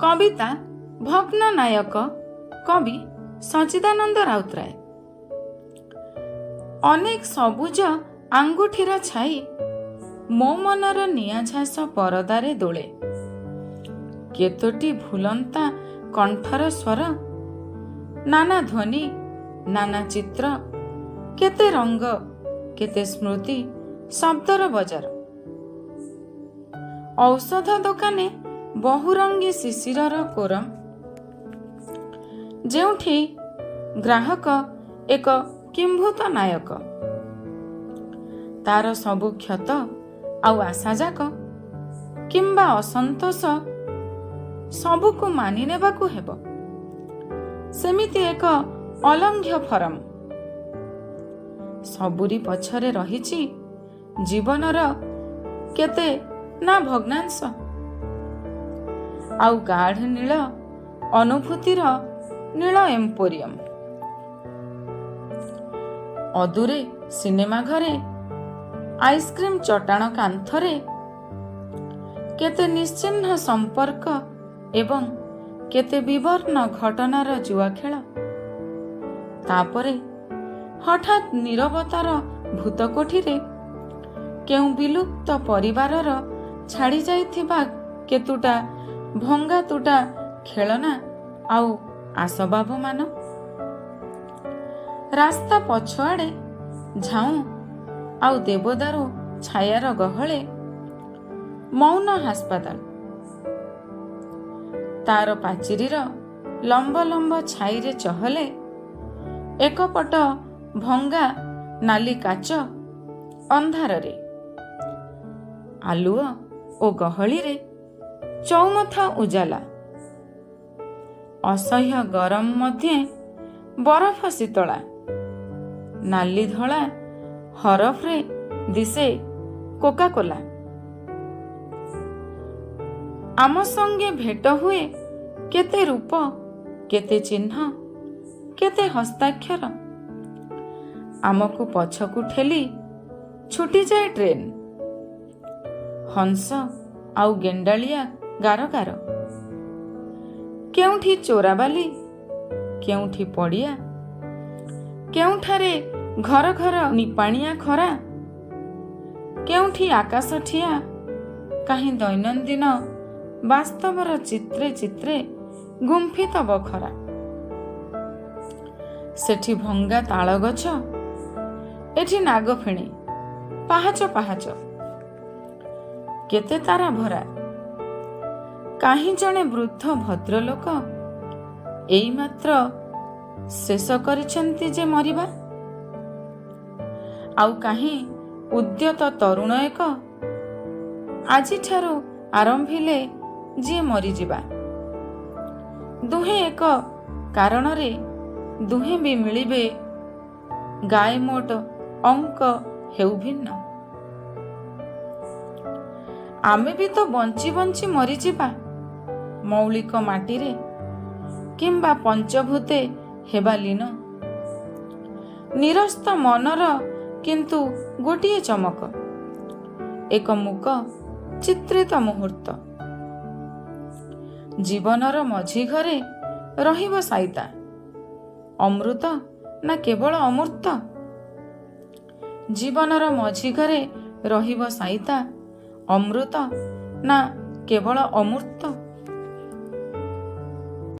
କବିତା ଭଗ୍ନ ନାୟକ, କବି ସଚିଦାନନ୍ଦ ରାଉତରାୟ। ଅନେକ ସବୁଜ ଆଙ୍ଗୁଠିର ଛାଇ ମୋ ମନର ନିଆଁ ଝାସ ପରଦାରେ ଦୋଳେ। କେତୋଟି ଭୁଲନ୍ତା କଣ୍ଠର ସ୍ୱର, ନାନା ଧ୍ୱନି, ନାନା ଚିତ୍ର, କେତେ ରଙ୍ଗ, କେତେ ସ୍ମୃତି, ଶବ୍ଦର ବଜାର। ଔଷଧ ଦୋକାନେ ବହୁରଙ୍ଗୀ ଶିଶିରର କୋରମ, ଯେଉଁଠି ଗ୍ରାହକ ଏକ କିମ୍ଭୂତ ନାୟକ। ତାର ସବୁ କ୍ଷତ ଆଉ ଆଶାଯାକ କିମ୍ବା ଅସନ୍ତୋଷ ସବୁକୁ ମାନି ନେବାକୁ ହେବ। ସେମିତି ଏକ ଅଲଙ୍ଘ୍ୟ ଫରମ। ସବୁରି ପଛରେ ରହିଛି ଜୀବନର କେତେ ନା ଭଗ୍ନାଂଶ ଆଉ ଗାଢ଼ ନୀଳ ଅନୁଭୂତିର ନୀଳ ଏମ୍ପୋରିୟମ। ଅଦୂରେ ସିନେମା ଘରେ, ଆଇସ୍କ୍ରିମ ଚଟାଣ କାନ୍ଥରେ କେତେ ନିଶ୍ଚିହ୍ନ ସମ୍ପର୍କ ଏବଂ କେତେ ବିବର୍ଣ୍ଣ ଘଟଣାର ଜୁଆ ଖେଳ। ତାପରେ ହଠାତ୍ ନୀରବତାର ଭୂତକୋଠିରେ କେଉଁ ବିଲୁପ୍ତ ପରିବାରର ଛାଡ଼ି ଯାଇଥିବା କେତୁଟା ଭଙ୍ଗା ତୁଟା ଖେଳନା ଆଉ ଆସବାବମାନ। ରାସ୍ତା ପଛଆଡ଼େ ଝାଉଁ ଆଉ ଦେବଦାରୁ ଛାୟାର ଗହଳେ ମୌନ ହାସ୍ପାତାଳ। ତାର ପାଚିରୀର ଲମ୍ବ ଲମ୍ବ ଛାଇରେ ଚହଲେ ଏକପଟ ଭଙ୍ଗା ନାଲି କାଚ ଅନ୍ଧାରରେ, ଆଲୁଅ ଓ ଗହଳିରେ ଚଉମଥା ଉଜାଲା। ଅସହ୍ୟ ଗରମ ମଧ୍ୟେ ବରଫ ଶୀତଳା, ନାଲି ଧଳା ହରଫରେ ଦିଶେ କୋକାକୋଲା। ଆମ ସଙ୍ଗେ ଭେଟ ହୁଏ କେତେ ରୂପ, କେତେ ଚିହ୍ନ, କେତେ ହସ୍ତାକ୍ଷର। ଆମକୁ ପଛକୁ ଠେଲି ଛୁଟିଯାଏ ଟ୍ରେନ୍। ହଂସ ଆଉ ଗେଣ୍ଡାଳିଆ ଗାର ଗାର। କେଉଁଠି ଚୋରାବାଲି, କେଉଁଠି ପଡ଼ିଆ, କେଉଁଠାରେ ଘର ଘର ନିପାଣିଆ ଖରା, କେଉଁଠି ଆକାଶ ଠିଆ, କାହିଁ ଦୈନନ୍ଦିନ ବାସ୍ତବର ଚିତ୍ରେ ଚିତ୍ରେ ଗୁମ୍ଫିତ ବଖରା। ସେଠି ଭଙ୍ଗା ତାଳ ଗଛ, ଏଠି ନାଗଫେଣୀ, ପାହାଚ ପାହାଚ, କେତେ ତାରା ଭରା। କାହିଁ ଜଣେ ବୃଦ୍ଧ ଭଦ୍ରଲୋକ ଏଇମାତ୍ର ଶେଷ କରିଛନ୍ତି ଯେ ମରିବା, ଆଉ କାହିଁ ଉଦ୍ୟତ ତରୁଣ ଏକ ଆଜିଠାରୁ ଆରମ୍ଭିଲେ ଯିଏ ମରିଯିବା। ଦୁହେଁ ଏକ କାରଣରେ ଦୁହେଁ ବି ମିଳିବେ, ଗାଏ ମୋଟ ଅଙ୍କ ହେଉ ଭିନ୍ନ। ଆମେ ବି ତ ବଞ୍ଚି ବଞ୍ଚି ମରିଯିବା, ମୌଳିକ ମାଟିରେ କିମ୍ବା ପଞ୍ଚଭୂତେ ହେବା ଲୀନ। ନିରସ୍ତ ମନର କିନ୍ତୁ ଗୋଟିଏ ଚମକ, ଏକ ମୂକ ଚିତ୍ରିତ ମୁହୂର୍ତ୍ତ। ଜୀବନର ମଝି ଘରେ ରହିବ ସାଇତା, ଅମୃତ ନା କେବଳ ଅମୂର୍ତ୍ତ? ଜୀବନର ମଝି ଘରେ ରହିବ ସାଇତା, ଅମୃତ ନା କେବଳ ଅମୂର୍ତ୍ତ?